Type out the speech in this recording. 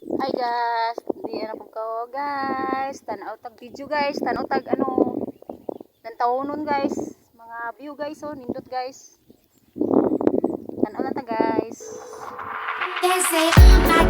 Hi guys, di na po ko, guys. Tanaw tag video, guys, tanaw tag ano lantawonon, guys. Mga view, guys, oh, nindot, guys. Tanaw lang ta, guys. They say I'm